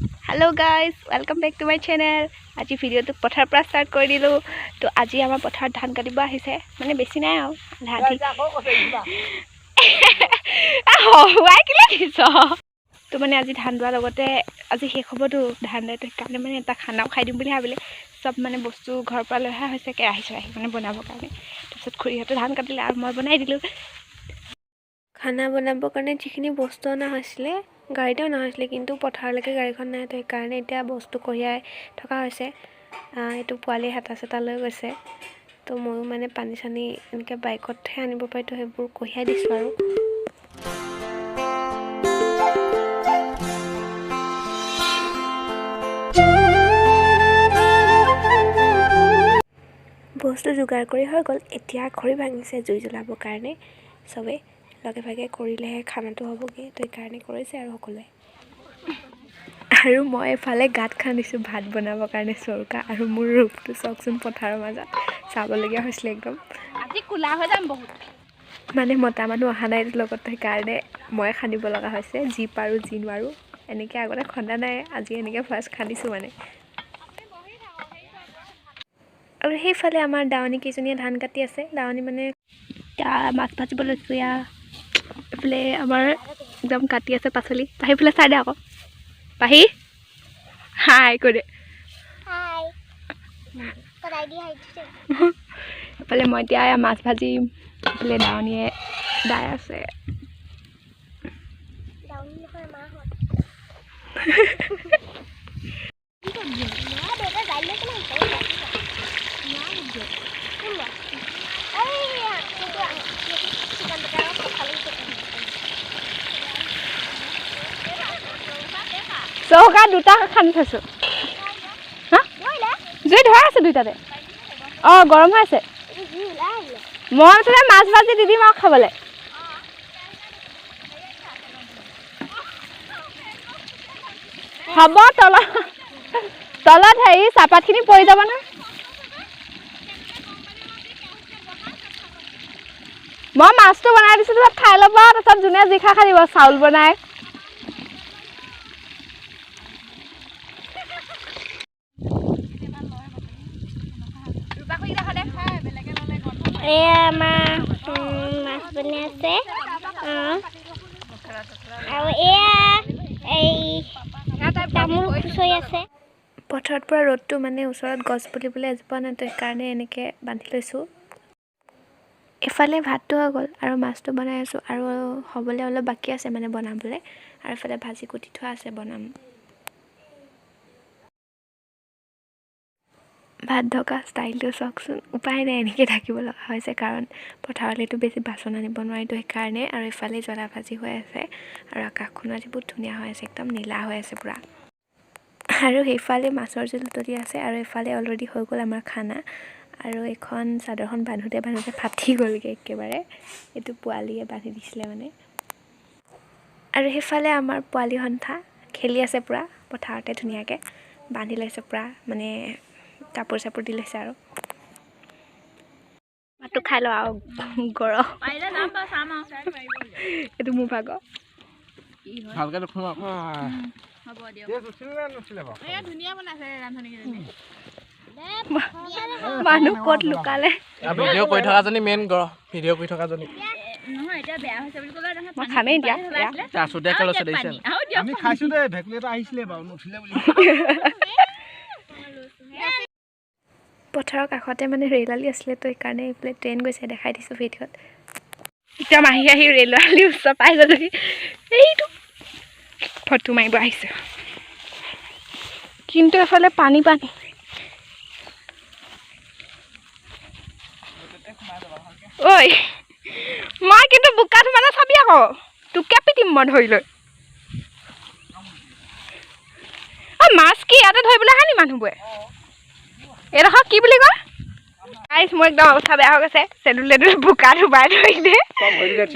Hello guys, welcome back to my channel. আজি ভিডিঅ'টো পথাৰৰ পৰা ষ্টাৰ্ট কৰি দিলোঁ। তো আজি আমাৰ পথাৰত ধান কাটিব আহিছে, মানে বেছি নাই আৰু আধা আধি। হহুৱাই কেলৈ দিছ? তো মানে আজি ধান দোৱাৰ লগতে আজি শেষ হ'বতো ধান দাই, সেইকাৰণে মানে এটা খানাও খাই দিম বুলি ভাবিলে। চব মানে বস্তু ঘৰৰ পৰা লৈ অহা হৈছে, কেৰাহী চৰাহী মানে বনাবৰ কাৰণে। তাৰপিছত খুৰীহঁতে ধান কাটিলে আৰু মই বনাই দিলোঁ। খানা বনাবৰ কাৰণে যিখিনি বস্তু অনা হৈছিলে, গাড়ীতে অনা হৈছিলে, কিন্তু পথাৰলৈকে গাড়ীখন নাই। তো সেইকাৰণে এতিয়া বস্তু কঢ়িয়াই থকা হৈছে। এইটো পোৱালি হাতা চাতা লৈ গৈছে। তো ময়ো মানে পানী চানী এনেকৈ বাইকতহে আনিব পাৰি, তো সেইবোৰ কঢ়িয়াই দিছোঁ। আৰু বস্তু যোগাৰ কৰি হৈ গ'ল। এতিয়া খৰি ভাঙিছে জুই জ্বলাবৰ কাৰণে। চবেই লগে ভাগে কৰিলেহে খানাটো হ'বগৈ, তো সেইকাৰণে কৰিছে আৰু সকলোৱে। আৰু মই এফালে গাঁত খান্দিছোঁ ভাত বনাবৰ কাৰণে চৌকা। আৰু মোৰ ৰূপটো চাওকচোন, পথাৰৰ মাজত চাবলগীয়া হৈছিলে একদম। আজি কোলা হৈ যাম বহুত। মানে মতা মানুহ অহা নাই লগত, সেইকাৰণে মই খান্দিব লগা হৈছে, যি পাৰোঁ যি নোৱাৰোঁ। এনেকৈ আগতে খন্দা নাই, আজি এনেকৈ ফাৰ্ষ্ট খান্দিছোঁ মানে। আৰু সেইফালে আমাৰ দাৱনী কেইজনীয়ে ধান কাটি আছে। দাৱনী মানে এতিয়া মাছ ভাজিব লৈছোঁ। এয়া এইফালে আমাৰ একদম কাটি আছে পাচলি। পাহি, ফালে চাই দে আকৌ। পাহি, হাই কৈ দে। হাই। সদায় দি হাঁহিছে। এইফালে মই এতিয়া এয়া মাছ ভাজিম, এইফালে দাৱনীয়ে দাই আছে। দাউনি নহয়, মাহঁত। মা দেউতা গাড়ী লৈ কেনে আহিছে। কোন? এইয়া, সেইটো চিকন দোকানত খালি। চৌকা দুটা খান্দি থৈছোঁ। হা, জুই ধৰা আছে দুইটাতে। অঁ, গৰম হৈ আছে। জুই ওলাই আহিলে। মই মুঠতে মাছ ভাজি দি দিম আৰু খাবলৈ। হ'ব, তলত তলত হেৰি চাহপাতখিনি পৰি যাব নহয়। মই মাছটো বনাই দিছোঁ, তাৰপিছত খাই ল'ব। তাৰপিছত যোনে যি খাই খাই দিব, চাউল বনাই। এয়া আমাৰ মাছ বনাই আছে। অঁ, আৰু এয়া এই তামোল খুচৰি আছে। পথাৰত পৰা ৰ'দটো মানে ওচৰত গছ বুলিবলৈ এজোপা নাই, তো সেইকাৰণে এনেকৈ বান্ধি লৈছোঁ। এফালে ভাতটো হৈ গ'ল আৰু মাছটো বনাই আছোঁ আৰু হ'বলৈ অলপ বাকী আছে মানে বনাবলৈ। আৰু এফালে ভাজি কুটি থোৱা আছে, বনাম। ভাত ঢকা ষ্টাইলটো চাওকচোন। উপায় নাই, এনেকৈ ঢাকিব লগা হৈছে, কাৰণ পথাৰলৈতো বেছি বাচন আনিব নোৱাৰিতো, সেইকাৰণে। আৰু ইফালে জ্বলা ভাজি হৈ আছে আৰু আকাশখনো আজি বহুত ধুনীয়া হৈ আছে, একদম নীলা হৈ আছে পূৰা। আৰু সেইফালে মাছৰ জোল উতলি আছে আৰু এইফালে অলৰেডি হৈ গ'ল আমাৰ খানা। আৰু এইখন চাদৰখন বান্ধোতে বান্ধোতে ফাটি গ'লগৈ একেবাৰে। এইটো পোৱালীয়ে বান্ধি দিছিলে মানে। আৰু সেইফালে আমাৰ পোৱালি সন্থা খেলি আছে পূৰা পথাৰতে, ধুনীয়াকৈ বান্ধি লৈছে পূৰা, মানে কাপোৰ চাপোৰ দি লৈছে। আৰু ভাতটো খাই লওঁ আৰু গৰম। পাৰিলে যাম বাৰু, চাম আৰু। এইটো মোৰ ভাগৰ। ভালকে দেখোন আকৌ। হ'ব দিয়ক। উঠিলে নে নুঠিলে বাৰু? এয়া ধুনীয়া বনাইছে ৰান্ধনীকেইজনী। মানুহ ক'ত লুকালে? ভিডিঅ' কৰি থকাজনী মেইন গৰম, ভিডিঅ' কৰি থকাজনী। নহয়, এতিয়া বেয়া হৈছে বুলি ক'লে নহয়। মই খামেই এতিয়া এয়া। আছুতীয়াকৈ লৈছে, দেখিছে? আৰু দিয়ক। আমি খাইছো দেই। ভেকুলী এটা আহিছিলে বাৰু, নুঠিলে বুলি। পথাৰৰ কাষতে মানে ৰেল আলি আছিলে, তো সেইকাৰণে এইফালে ট্ৰেইন গৈছে, দেখাই দিছোঁ ভিডিঅ'ত। একদম আহি আহি ৰেলৰ আলি ওচৰ পাই গ'লোহি। এইটো ফটো মাৰিব আহিছোঁ, কিন্তু এফালে পানী পানী। ঐ, মই কিন্তু বোকাত সোমালে চাবি আকৌ, তোকে পিটিম মই ধৰি লৈ। অ, মাছ কি ইয়াতে ধৰিবলৈ আহে নি মানুহবোৰে? এইডোখৰ কি বুলি কয়? গাইছ, মোৰ একদম অৱস্থা বেয়া হৈ গৈছে। চেণ্ডুল টেণ্ডুল বোকাত সোমাই ধৰিলে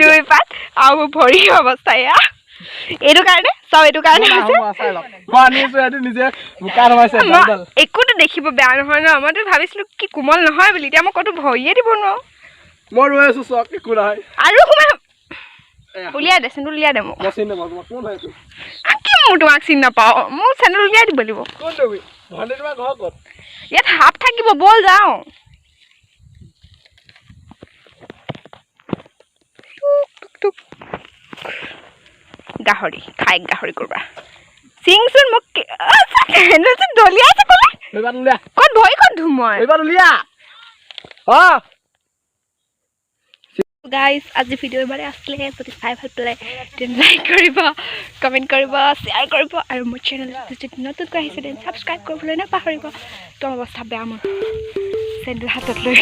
দুই পাত আৰু মোৰ ভৰিৰ অৱস্থা এয়া। এইটো কাৰণে চব, এইটো কাৰণে হৈছে। মই আনিছো, সিহঁতি নিজে বোকাত সোমাইছে। মই একোতো দেখিব বেয়া নহয় ন? মইতো ভাবিছিলো কি কোমল নহয় বুলি। এতিয়া মই ক'তো ভৰিয়ে দিব নোৱাৰো। মই ৰৈ আছো, চাওক, একো নহয়। আৰু সোমাই উলিয়াই দে, চেণ্ডুল উলিয়াই দে মোক। মই চিনি নাপাওঁ তোমাক, কোন হয় এইটো? কি মোৰ তোমাক চিনি নাপাওঁ। মোৰ চেণ্ডেল উলিয়াই দিব লাগিব। কোন তুমি ভণ্টি? তোমাৰ ঘৰ ক'ত? ইয়াত সাপ থাকিব, ব'ল যাওঁ। টুক, টুক, টুক। গাহৰি খাই, গাহৰি কৰবা চিংচোন মোক চেণ্ডেলচোন দলিয়াইছে ক'লে। এইবাৰ উলিয়া। ক'ত ভৰি ক'ত ধুম মই? এইবাৰ উলিয়া। অ। গাইজ, আজি ভিডিঅ' ইমানে আছিলে। যদি চাই ভাল পালে তেনে লাইক কৰিব, কমেণ্ট কৰিব, শ্বেয়াৰ কৰিব আৰু মোৰ চেনেলটো যদি নতুনকৈ আহিছে তেনে ছাবস্ক্ৰাইব কৰিবলৈ নাপাহৰিব। একদম অৱস্থা বেয়া মোৰ, চেণ্ডেল হাতত লৈ।